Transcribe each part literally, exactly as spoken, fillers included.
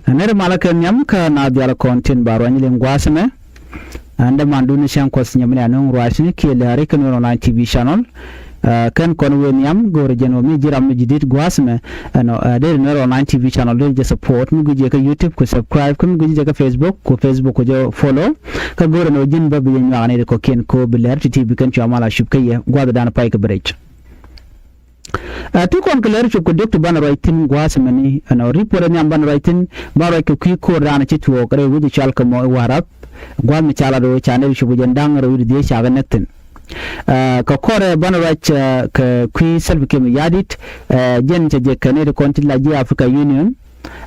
Ɛ nɛr malä kɛ nhiam kä naath diaal kɔn tin ba ruany liŋ gua̱a̱th ɛmɛ. Ɛn dämandun ni cäŋ kuɔth nyɛmɛ ni anöŋ ruacni kiɛ lääri kä Nuer Online T V channel. Ɛ, kɛn kɔn wëë nhiam go̱o̱rɛ jɛn ɣöö mi ji̱ ram mi ji̱ di̱t gua̱a̱th ɛmɛ. Ɛnɔ, ɛ, deri Nuer Online T V channel deri jɛ support mi gui̱c jɛ kä YouTube ku subscribe kä mi gui̱c jɛ kä Facebook ku Facebook ku jɛ follow. Kä go̱o̱rɛ ni ɣöö ji̱n bä bi jɛ nyuaak ni ri kɔ̱kiɛn ko̱ bi lɛr ti̱ti̱ bi kɛn cua mal a cup kä yɛ gua̱a̱th dan pay kɛ bi rɛc. Ɛ, ti kɔn kɛ lɛr cop kɛ diɔ̱k ti banɛ ruac thi̱n gua̱a̱th ɛmɛni, ɛnɔ, ripot ɛ nhiam banɛ ruac thi̱n, banɛ ruac kɛ kui̱ ko̱r raan ci tuɔɔk rɛy wec cɔal kɛ mɔ i̱ Warap, gua̱a̱th mi ca lat ɣöö ca nɛy ti cop kɛ jɛn da̱ŋ rɛw wi̱cdɛ dhieec cakɛ näk thi̱n. Ɛ, kɛ kɔrɛ banɛ ruac, ɛ, kɛ kui̱ Salva Kiir Mayardit, ɛ, jɛn cɛ jɛ kɛ nɛy ti kɔn ti la ji̱ Africa Union,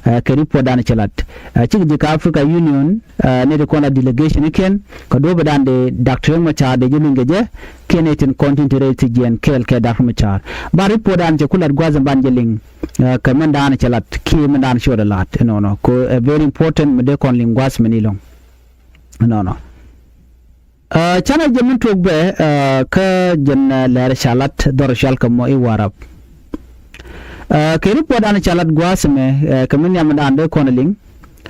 ɛ, kɛ ripot dan cɛ lat. Ɛ, cikɛ ji̱ kɛ Africa Union, ɛ, nɛy ti kɔn la delegation ikiɛn, kɛ duɔ̱ɔ̱p dan dee Doctor Riek Machar dee jɛ luny kɛ jɛ, kiɛ nɛy tin kɔn tin te rɛy thi̱jiɛn kɛɛl kɛ Doctor Machar. Ba ripot dan cɛ ku lat gua̱a̱th ɛn ban jɛ liŋ, ɛ, kɛ mɛn dan cɛ lat, kiɛ mɛn dan cɛ wä dee lat, ɛnɔnɔ. Kɛ ɛ very important mi dee kɔn liŋ gua̱a̱th mɛni lɔ̱ŋ. Ɛnɔnɔ. Ɛ, canɛ jɛ min tuɔk bɛ, ɛ, kä jɛn, ɛ, lɛr ca lat dhɔr cɔal kɛ mɔ i̱ Warap. Ɛ, kɛ ripot dan ca lat gua̱a̱th ɛmɛ, ɛ, kɛ min nhiam dan dee kɔn liŋ.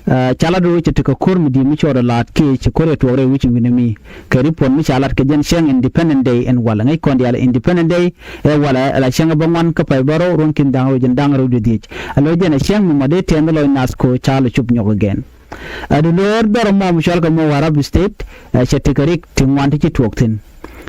Ɛ, ca lat ɣöö cɛ tekɛ ko̱r mi di̱i̱t mi cɔɔd ɛ la̱a̱t kiɛ ci ko̱r ɛ tuɔɔk rɛy wi̱c in wi̱n ɛmi. Kɛ ripot mi ca lat kɛ jɛn cäŋ Independent Day ɛn walɛ ŋäc kɔn diaal Independent Day ɛ walɛ ɛ la cäŋ ɛ bä ŋuan kä pay bärɔw ruɔ̱n ki̱n da̱ŋ rɛw jɛn da̱ŋ rɛw wi̱cdɛ dhieec. Ɛ lo̱c jɛn ɛ cäŋ mi mɔ dee tɛɛn mi lɔc nath ko̱ ca lɛ cop nyɔk ɛ gɛn. Ɛ, dulo̱r dhɔr mɔ mi cɔal kɛ mɔ Warap State, ɛ, cɛ tekɛ rik ti ŋuan ti ci tuɔɔk thi̱n.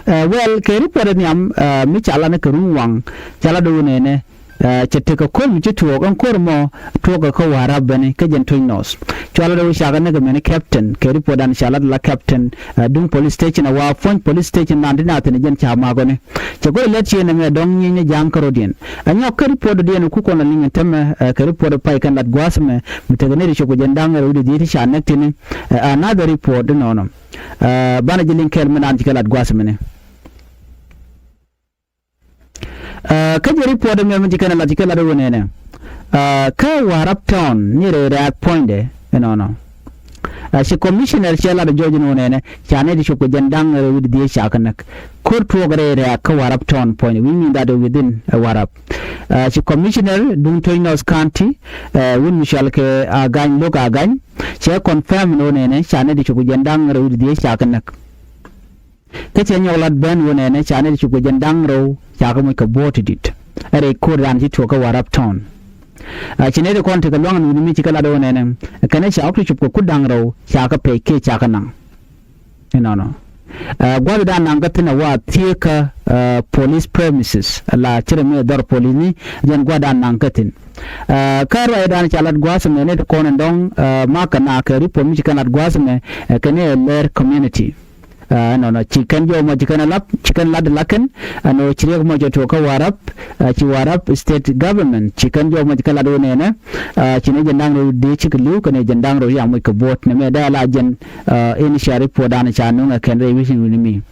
Ɛ, well, kɛ ripot ɛ nhiam, ɛ, mi ca lat ni kɛ run waŋ, ca lat ɣöö nɛnɛ, ɛ, cɛ tekɛ ko̱r mi ci tuɔɔk, ɛn ko̱r mɔ tuɔɔk kɛ kä Warap beni kä jɛn Toc North. Cua lat ɣöö cakɛ näk ɛmɛni captain, kɛ ripot dan ca lat la captain, ɛ, duŋ police station, ɛ wa puɔ̱ny police station nan ti na thi̱n jɛn ca makɔni. Cɛ go̱r lɛt ciënɛ mɛ dɔ̱ŋ nyieny ni ja̱a̱ŋ kärɔ̱diɛn. Ɛ nyɔk kä ripot diɛn ku kɔn la liŋ ɛn tämɛ, ɛ, kɛ ripot pay kɛn lat gua̱a̱th mɛ, mi tekɛ nɛy ti cop kɛ jɛn da̱ŋ rɛw wi̱cdɛ dhieec ti ca näk thi̱n. Ɛ, another report inɔnɔ. Ɛ, banɛ jɛ liŋ kɛɛl mi naan ci kɛ lat gua̱a̱th mɛni. Ɛ, kä jɛ ripot ɛmɛ mi ci kɛn ɛ lat ci kɛ lat ɛ wä nɛnɛ. Ɛ, kä Warap Town ni rɛy rɛ̈ɛ̈k puɔ̱nydɛ inɔnɔ. Ɛ, ci commissioner cɛ lat ɛ jɔɔc ni wä nɛnɛ ca nɛy ti cop kɛ jɛn da̱ŋ rɛw wi̱cdɛ dhieec ca kɛ näk. Ko̱r tuɔɔk rɛy rɛ̈ɛ̈k kä Warap Town puɔ̱nydɛ, which mean that within, ɛ, Warap. Ɛ, ci commissioner duŋ Toc North County, ɛ, wun mi cɔal kɛ Agany, Luke Agany, cɛ confirm ni wä nɛnɛ ca nɛy ti cop kɛ jɛn da̱ŋ rɛw wi̱cdɛ dhieec ca kɛ näk. Kä cɛ nyɔk lat ben wä nɛnɛ ca nɛy ti cop kɛ jɛn da̱ŋ rɛw ca kɛ moc kɛ buɔ̱ɔ̱t ti di̱t. Ɛ rɛy ko̱r dan ci tuɔɔk kä Warap Town. Ɛ, ci nɛy ti kɔn tekɛ luaŋ ni wi̱ni mi ci kɛ lat wä nɛnɛ kɛnɛ ca ɣɔ̱k ti cop kɛ ku da̱ŋ rɛw ca kɛ pɛy kiɛ ca kɛ naŋ. Inɔnɔ. Ɛ, gua̱th dan naŋ kä thi̱n ɛ wa thieekä, ɛ, police premises, la ci rɛ mi dhɔr police ni jɛn gua̱th dan naŋ kä thi̱n. Ɛ, kä ruac dan ca lat gua̱th mɛ nɛy ti kɔn ɛn dɔ̱ŋ, ɛ, makɛ na kɛ ripot mi ci kɛn lat gua̱th mɛ, ɛ, kɛn ɛ lɛr community. Ɛ, nɔnɔ ci kɛn jɔw mɔ ci kɛn ɛ lap ci kɛn lat lakɛn. Ɛn ɣöö ci riɛk mɔ cɛ tuɔɔk kä Warap, ɛ, ci Warap state government ci kɛn jɔw mɔ ci kɛn lat wä nɛnɛ. Ɛ, ci ni jɛn da̱ŋ rɛw dee cikɛ li̱w kɛn jɛn da̱ŋ rɛw ya moc kɛ buɔ̱t nɛ mɛ dee ala jɛn, ɛ, in cia ripot dan ca nuŋ ɛ kɛn rɛy wi̱c in wi̱ni mi.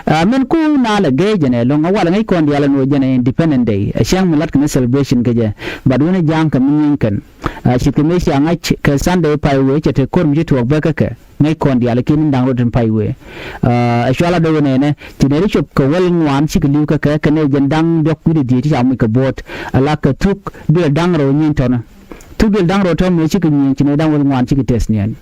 Ɛ, min ku naalɛ gee jɛn ɛ lo̱ŋ ɛ walɛ ŋäc kɔn diaal ɛn ɣöö jɛn ɛ Independent Day ɛ cäŋ mi lat kɛn celebration kɛ jɛ. But wun ɛ ja̱a̱ŋ kɛ mi nyieny kɛn. Ɛ, ci kɛ mëë cia ŋa̱c kɛ Sunday pay wee cɛ te ko̱r mi ci tuɔɔk bä kä kɛ. Ŋäc kɔn diaal kiɛ ni̱n da̱ŋ rɛw tin pay wee. Ɛ, ɛ cua la do̱k nɛnɛ ci nɛy ti cop kɛ wäl ŋuan cikɛ li̱w kä kɛ kɛnɛ jɛn da̱ŋ diɔ̱k wi̱cdɛ dhieec ti ca moc kɛ buɔ̱ɔ̱t. Ala kɛ thuk duël da̱ŋ rɛw nyieny tɔ̱nä. Thuk duël da̱ŋ rɛw tɔ̱ mëë cikɛ nyieny ci nɛy da̱ŋ wäl ŋuan cikɛ tɛth niɛn.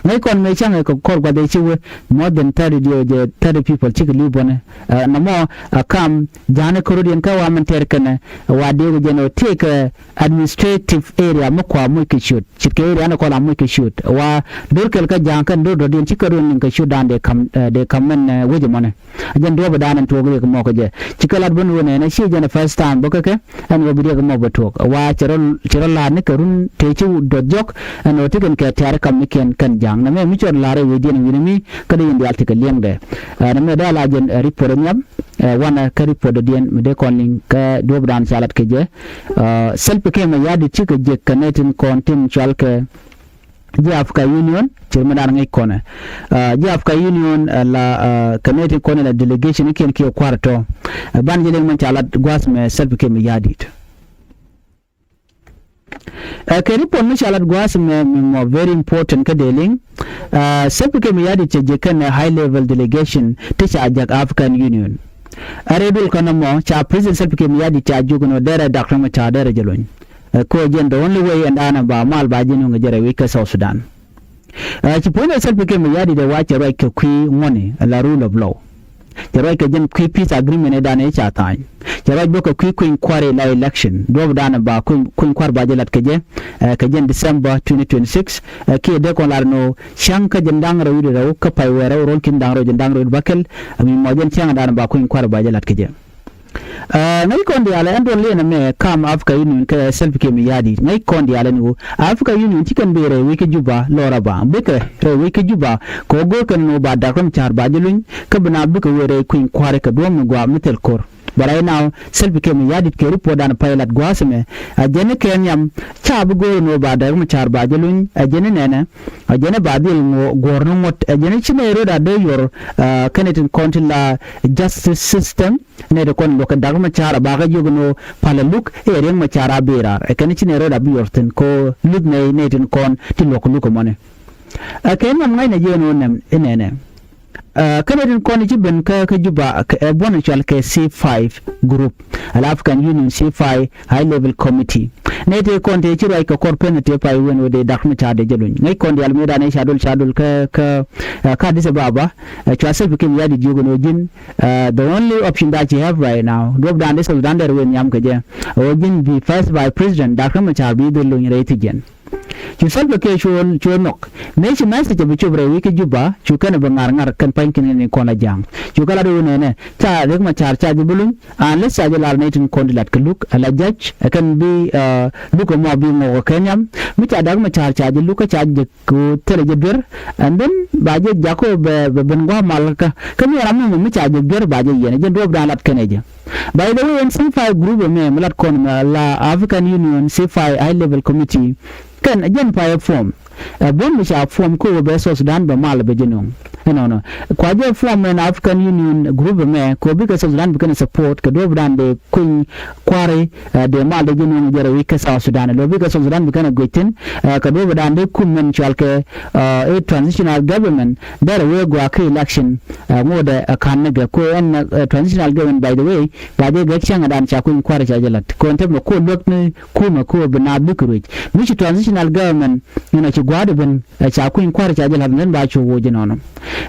Ŋäc kɔn mëë cäŋ ɛ kɛ kɔr gua̱th ɛ ci wee more than thirty diɔ jɛ thirty people cikɛ li̱w bɔnɛ. Ɛ, nɔmɔ ɛ kam ja̱a̱n ɛ kärɔ̱diɛn kä wa mɛn tɛr kɛnɛ wa diɛk jɛn ɔ tëëkɛ administrative area mi kua moc kɛ ciöt. Ce̱tkɛ area ni kɔn la moc kɛ ciöt. Wa do̱r kɛl kä ja̱a̱ŋ kɛn do̱r dɔ̱diɛn ci kärɔ̱diɛn liŋ kɛ ciöt dan dee kam, ɛ, dee kam mɛn, ɛ, wecɛ mɔnɛ. Jɛn duɔ̱ɔ̱p dan ɛn tuɔɔk riɛk mɔ kɛ jɛ. Ci kɛ lat ben wä nɛnɛ ci jɛn ɛ first time bä kä kɛ. Ɛn ɣöö bi riɛk mɔ bɛ tuɔɔk. Wa cɛ rɔ, cɛ rɔ la̱r ni kɛ run tëë ci duɔth jɔk. Ɛn ɣöö ti kɛn kɛ tɛ̈r kam ni kiɛn kɛn ja̱a̱ŋ. Nɛmɛ mi cɔr la̱r ɛ wecdiɛn wi̱ni mi. Kä dee yɛn diaal ti kɛ liɛŋdɛ. Ɛ, nɛmɛ dee la jɛn, ɛ, ripot ɛ nhiam. Ɛ, wanɛ kä ripot dɔ̱diɛn mi dee kɔn liŋ kɛ duɔ̱ɔ̱p dan ca lat kɛ jɛ. Ɛ, Salva Kiir Mayardit cikɛ jek kɛ nɛy tin kɔn tin cɔal kɛ ji̱ Africa Union, ci ri mi dan ŋäc kɔnɛ. Ɛ, ji̱ Africa Union, ɛ, la, ɛ, kɛ nɛy tin kɔn la delegation ikiɛn kiɛ kua̱r tɔ. Ɛ, ban jɛ liŋ mɛn ca lat gua̱th mɛ Salva Kiir Mayardit. Ɛ, kɛ ripot mi ca lat gua̱a̱th mɛ mi mɔ very important kä dee liŋ. Ɛ, Salva Kiir Mayardit cɛ jek kɛn high level delegation ti ca jak African Union. Ɛ rɛy duël kɔn ɛmɔ ca President Salva Kiir Mayardit ca jiök ɛn ɣöö derɛ Doctor Machar derɛ jɛ luny. Ɛ, kɛ ɣöö jɛn the only way ɛn da̱a̱n ba mal ba ji̱ nuŋ kɛ jɛ rɛy wec kä South Sudan. Ɛ, ci puɔ̱nydɛ Salva Kiir Mayardit ɛ wa cɛ ruac kɛ kui̱ ŋuɔ̱ni, ɛ la rule of law. Cɛ ruac kɛ jɛn kui̱ peace agreement ɛ da̱a̱n ɛ ca tha̱a̱ny. Cɛ ruac bä kɛ kui̱ kui̱ny kua̱r ɛ la election. Duɔ̱ɔ̱p da̱a̱n ba kui̱ny, kui̱ny kua̱r ba jɛ la̱t kɛ jɛ, ɛ, kɛ jɛn December twenty twenty-six. Ɛ, kiɛ dee kɔn lar ni ɣöö cäŋ kä jɛn da̱ŋ rɛw wi̱cdɛ rɛw kä pay wëë rɛw ruɔ̱n ki̱n da̱ŋ rɛw jɛn da̱ŋ rɛw wi̱cdɛ bäkɛl. Ɛ, mi mɔ jɛn cäŋ da̱a̱n ba kui̱ny kua̱r ba jɛ la̱t kɛ jɛ. Ɛ, ŋäc kɔn diaal ɛn duɔl liɛn ɛmɛ kam Africa Union kɛ Salva Kiir Mayardit. Ŋäc kɔn diaal ɛn ɣöö Africa Union ci kɛn bi rɛy wec kä Juba lɔr aba. Bikɛ rɛy wec kä Juba kɛ ɣöö go̱o̱r kɛn ɛn ɣöö ba Dr. Machar ba jɛ luny kä bi na bikɛ wëë rɛy kui̱ny kua̱ri kɛ duɔ̱ɔ̱p mi gɔaa mi thil ko̱r. But right now, Salva Kiir Mayardit kɛ report dan pay lat gua̱a̱th ɛmɛ. Ɛ jɛn kɛ nhiam ca bi go̱o̱r ɛn ɣöö ba Dr. Machar ba jɛ luny, ɛ jɛn nɛnɛ. Ɛ jɛn ba dhil ŋuɔ guɔ̱r ni ŋuɔ̱t. Ɛ jɛn ci nɛy röt a dee yuɔr, ɛ, kɛn tin kɔn ti la justice system. Nɛy ti kɔn luɔk kɛ Dr. Machar a bakä jiök ni ɣöö palä luk i̱ ɛ Riek Machar a bi raar. Ɛ kɛn ci nɛy röt a bi yuɔr thi̱n kɛ ɣöö luk nɛy, nɛy tin kɔn ti luɔk kɛ luk ɛmɔni. Ɛ kɛ nhiam ŋa̱cnɛ jɛ ɛn ɣöö nɛm inɛnɛ. Ɛ, kɛn nɛy tin kɔn ci ben kä, kä Juba, ɛ, kɛ, ɛ buɔ̱n cɔal kɛ C five group, ala African Union C five High Level Committee. Nɛy tëë kɔn tëë ci ruac kɛ kɔr pen tëë pay wen wä dee Dr. Machar dee jɛ luny. Ŋäc kɔn diaal mëë dan ëë ca dol, ca dol kä, kä, ɛ, kä Addis Ababa. Ɛ, cua Salva Kiir Mayardit jiök ɛn ɣöö ji̱n, ɛ, the only option that you have right now, duɔ̱ɔ̱p dan dee South Sudan dee rɛ wëë nhiam kɛ jɛ, ɣöö ji̱n bi first vice president Dr. Machar bi dhil luny rɛy thi̱jiɛn. Cu Salva Kiir cuɔ, cuɔ nhɔk. Mëë ci message bi cop rɛy wec kä Juba, cu kɛn bi ŋa̱r ŋa̱r kɛn pa̱ny kɛn kɛn kɔn la ja̱a̱ŋ. Cu kɛ lat wun nɛnɛ, ca Riek Machar ca ji̱ bi luny, unless ca ji̱ lar nɛy tin kɔn ti lat kɛ luk, ala judge, ɛ kɛn bi, ɛ, luk ɛmɔ bi ŋɔk kɛ nhiam. Mi ca Dr. Machar ca ji̱ luk kä ca ji̱ kɛ thilɛ jɛ duer, and then ba jɛ jakä bɛ, bɛ ben gua̱a̱th mal kä. Kä mi ram mi, mi ca ji̱ duer ba jɛ yiɛn, jɛ duɔ̱ɔ̱p dan lat kɛn ɛ jɛ. By the way, ɛn C five group ɛmɛ, mi lat kɔn ɛmɛ la African Union C five High Level Committee, kɛn jɛn pay ɛ form. Ɛ buɔ̱n mi ca form kɛ ɣöö bɛ South Sudan bɛ mal bɛ jɛ nöŋ. Ɛnɔnɔ. Kua jɛ form ɛn African Union group ɛmɛ kɛ ɣöö bikɛ South Sudan bi kɛn support kɛ duɔ̱ɔ̱p dan dee kui̱ny kua̱ri, ɛ, dee mal dee jɛ nöŋ jɛ rɛy wec kä South Sudan. Lɔ bikɛ South Sudan bi kɛn guic thi̱n, ɛ, kɛ duɔ̱ɔ̱p dan dee kum mɛn cɔal kɛ, ɛ, ɛ transitional government, derɛ wee gɔaa kä election, ɛ, ŋotdɛ, ɛ, ka̱n ni gɛ. Kɛ ɣöö ɛn, ɛ, transitional government, by the way, ba jɛ gɛ cäŋɛ dan ca kui̱ny kua̱ri ca jɛ la̱t. Kɛ ɣöö ɛn te mɛ kɛ ɣöö luäk ni kumɛ kɛ ɣöö bi naath bikɛ ruec. Mi ci transitional government, you know, ci gua̱a̱r di ben, ɛ, ca kui̱ny kua̱r ca jɛ la̱th ni ba cu woc inɔnɔ.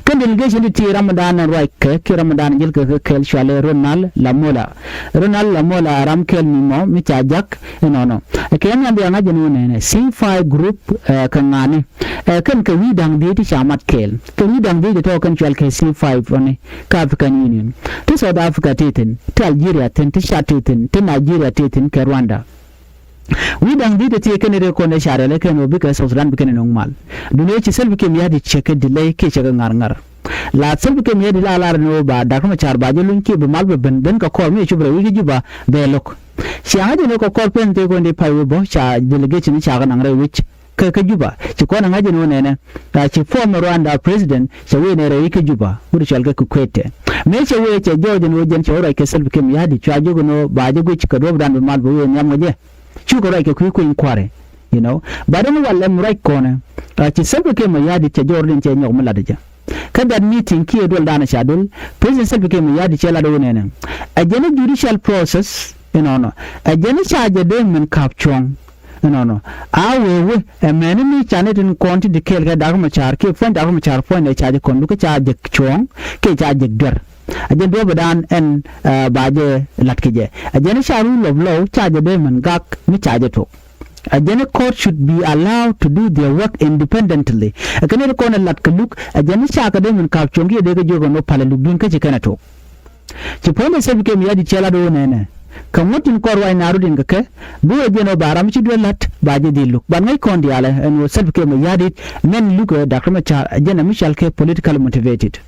Kä delegation ti ti ram dan ruac kɛ, kiɛ ram dan jil kɛ kɛ kɛl cuali Ronald Lamola. Ronald Lamola ram kɛl mi mɔ, mi ca jak inɔnɔ. Ɛ kɛ nhiam bia ŋa̱c ɛn wun nɛnɛ. C five group, ɛ, kɛ ŋa̱ni. Ɛ kɛn kɛ wi̱i̱ da̱ŋ dhieec ti ca mat kɛɛl. Kɛ wi̱i̱ da̱ŋ dhieec ti tɔ̱ kɛn cual kɛ C five ɔni. Kä African Union. Ti South Africa ti thi̱n, ti Algeria thi̱n, ti Chad ti thi̱n, ti Nigeria ti thi̱n kɛ Rwanda. Wi̱i̱ da̱ŋ dhi̱i̱t ɛ thiee kɛn rɛy kɔn ɛ ca rɛl ɛ kɛn ɣöö bikɛ South Sudan bi kɛn ɛ nöŋ mal. Duundɛ ci Salva Kiir Mayardit cɛ kɛ delay kiɛ cɛ kɛ ŋa̱r ŋa̱r. La Salva Kiir Mayardit la lar ni ɣöö ba Dr. Machar ba jɛ luny kiɛ bi mal bɛ ben, ben kɛ kɔr mi cop rɛy wec kä Juba bɛ lo̱k. Cia ŋa̱c ɛn ɣöö kɛ kɔr pen tëë kɔn dee pay wee bä ca delegation ca kɛ naŋ rɛy wec kä, kä Juba. Ci kɔn ɛ ŋa̱c ɛn ɣöö nɛnɛ, a ci former Rwanda president cɛ wee nɛ rɛy wec kä Juba, wut cɔal kɛ Kikwete. Mëë cɛ wee cɛ jɔɔc ɛn ɣöö jɛn cɛ wä ruac kɛ Salva Kiir Mayardit, cua jiök ɛn ɣöö ba jɛ guic kɛ duɔ̱ɔ̱p dan bi mal bɛ wee nhiam kɛ jɛ. Cukɛ ruac kɛ kui̱ kui̱ny kua̱ri, you know. But ɛn wal ɛm ruac kɔnɛ, a ci Salva Kiir Mayardit cɛ jɔɔr din cɛ nyɔk mi lat jɛ. Kä that meeting kiɛ duɔl dan ca duɔl, President Salva Kiir Mayardit cɛ lat wun nɛnɛ. Ɛ jɛn ɛ judicial process, inɔnɔ. Ɛ jɛn ɛ ca jɛ dee min ka̱p cuɔ̱ŋ, inɔnɔ. A wee wee, ɛ mɛni mi ca ni tin kɔn ti di kɛɛl kɛ Dr. Machar, kiɛ puɔ̱ny Dr. Machar puɔ̱ny ɛ ca jɛ kɔn, dukä ca jɛ cuɔ̱ŋ, kiɛ ca jɛ duer. A jɛn duɔ̱ɔ̱p dan ɛn, ɛ, ba jɛ lat kɛ jɛ. A jɛn ca rule of law ca jɛ dee min gak mi ca jɛ tok. A jɛn court should be allowed to do their work independently. A kɛn ri kɔn ɛ lat kɛ luk, a jɛn ca kɛ dee min ka̱p cuɔ̱ŋ kiɛ dee kɛ jiök ɛn ɣöö palɛ lukdun kä ci kɛn ɛ tok. Ci puɔ̱nydɛ Salva Kiir Mayardit cɛ lat ɣöö nɛnɛ. Kɛ ŋuɔ̱t tin kɔn ruac na rut in kɛ kɛ, bi wee jɛn ɣöö ba ram ci duel la̱t, ba jɛ dhil luk. But ŋäc kɔn diaalɛ, ɛn ɣöö Salva Kiir Mayardit, mɛn lukɛ Dr. Machar, jɛn ɛ mi cɔal kɛ political motivated.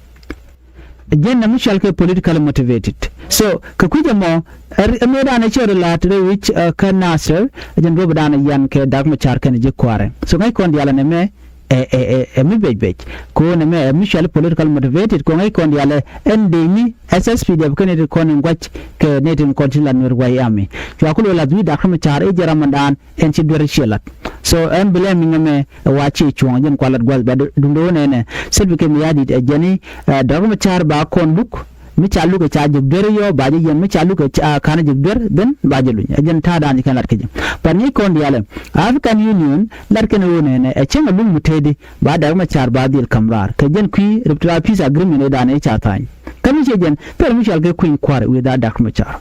Jɛn nɛ mi cɔal kɛ political motivated. So kɛ kui̱c ɛmɔ, ɛ mëë dan ɛ cɛ rɔ la̱t rɛy wec, ɛ, kä Nasir, jɛn duɔ̱ɔ̱p dan ɛ yan kɛ Dr. Machar kɛnɛ ji̱ kua̱rɛ. So ŋäc kɔn diaalɛ nɛmɛ ɛ, ɛ, ɛ, ɛ mi bec bec. Kɛ ɣöö nɛmɛ ɛ mi cɔal political motivated, kɛ ɣöö ŋäc kɔn diaalɛ ɛn dee mi S S P D F kɛnɛ ti kɔn in gua̱c kɛ nɛy tin kɔn tin la Nuer White Army. Cua ku lo̱ la̱th wi̱i̱ Dr. Machar i̱ jɛ ram dan ɛn ci duer ciɛ lat. So ɛn bi lɛm mi ŋämɛ ɛ wa ciɛ cuɔ̱ɔ̱ŋ jɛn kua lat gua̱th ba du-, duundɛ wä nɛnɛ. Salva Kiir Mayardit ɛ jɛn i̱, ɛ, Dr. Machar ba kɔn luk, mi ca lukɛ ca jɛ ber yɔ ba jɛ yɛn, mi ca lukɛ ca kanɛ jɛ ber ben ba jɛ luny. Ɛ jɛn ta̱a̱ dan jɛ kɛn lat kä jɛ. But ŋi̱i̱c kɔn diaalɛ, African Union lat kɛn ɣöö nɛnɛ ɛ cäŋ ɛ luny mi tëëdi ba Dak Macar ba dhil ka̱m raar kɛ jɛn kui̱ Pretoria Peace Agreement ëë dan ëë ca tha̱a̱ny. Kä mi ciɛ jɛn thil mi cɔal kɛ kui̱ny kua̱r wi̱i̱ dha Dak Macar.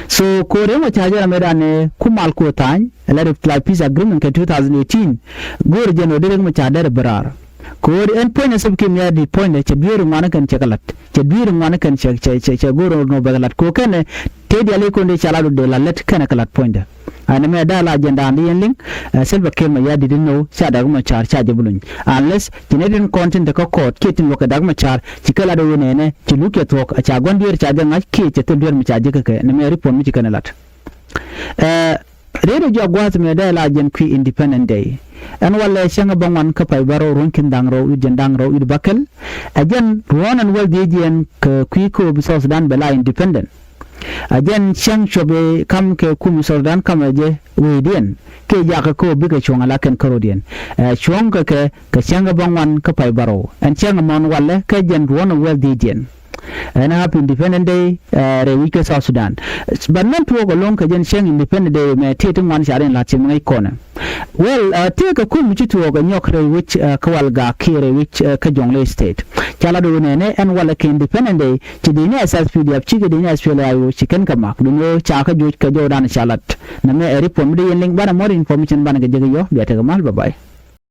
So ko̱r ɛmɔ ca jɛ ram ëë dan ëë ku mal kuɔ tha̱a̱ny ɛ la Pretoria Peace Agreement kɛ two thousand eighteen. Go̱o̱r jɛn ɣöö dee Dak Macar dee rɛ bi raar. Ko̱r ɛn puɔ̱nydɛ Salva Kiir Mayardit puɔ̱nydɛ cɛ dueeri ŋuan kɛn cɛ kɛ la̱t, cɛ dueeri ŋuan kɛn cɛ cɛ cɛ cɛ go̱o̱r ɣöö nɔ bɛ kɛ la̱t. Ko̱r kɛnɛ tëë diaal i̱ ko̱n dee ca lat ɣöö dee la lät kɛnɛ kɛ la̱t puɔ̱nydɛ. Ɛn ɛmɛ da̱a̱ la agenda di yɛn liŋ, ɛ Salva Kiir Mayardit inɔ ca Dak Macar ca jɛ bi luny. Unless ci nɛ tin kɔn tin te kä court kiɛ tin luɔk kɛ Dak Macar ci kɛ lat ɣöö nɛnɛ ci luk cɛ thuɔ̱k, ɛ ca gua̱n dueer ca jɛ ŋa̱c kiɛ cɛ thil dueer mi ca jɛ kɛ kɛ, ɛn ɛmɛ report mi ci kɛn ɛ la̱t. Ɛ rɛy rɔ jɔak gua̱a̱th mɛ dee la jɛn kui̱ Independent Day. Ɛn walɛ cäŋ ɛ bä ŋuan kä pay bärɔw ruɔ̱n ki̱n da̱ŋ rɔw i̱ jɛn da̱ŋ rɔw i̱ bäkɛl. Ɛ jɛn ruɔ̱n ɛn wäl dhiec yɛn kɛ kui̱ kä bi South Sudan bɛ la independent. Ɛ jɛn cäŋ cuɔp ɛ kam kɛ kum South Sudan kam ɛ jɛ wecdiɛn kɛ jakä kä bikɛ cuɔ̱ŋ ɛ la kɛn kärɔ̱diɛn. Ɛ cuɔ̱ŋ kɛ kɛ kɛ cäŋ ɛ bä ŋuan kä pay bärɔw. Ɛn cäŋ ɛ mɔn walɛ kɛ jɛn ruɔ̱n ɛn wäl dhiec yɛn. Ɛn happy Independent Day, ɛ, rɛy wi̱c kä South Sudan. But mɛn tuɔɔk ɛlɔ̱ŋ kɛ jɛn cäŋ Independent Day mɛ tëë ti ŋuan ca rin la̱t ci mi ŋäc kɔnɛ. Well, ɛ, tëëkɛ kum ci tuɔɔk ɛ nyɔk rɛy wi̱c, ɛ, kä Walgak kiɛ rɛy wi̱c, ɛ, kä Jonglei State. Ca lat ɣöö nɛnɛ ɛn walɛ kɛ Independent Day ci dec ni S S P D F cikɛ dec ni S P L A I O ci kɛn kɛ mak. Duŋ ɣöö ca kä joc kɛ jɔwdan ca lat. Nɛmɛ ɛ report mi dee yɛn liŋ banɛ more information banɛ kɛ jek i̱ yɔ. Bia tekɛ mal, bye bye.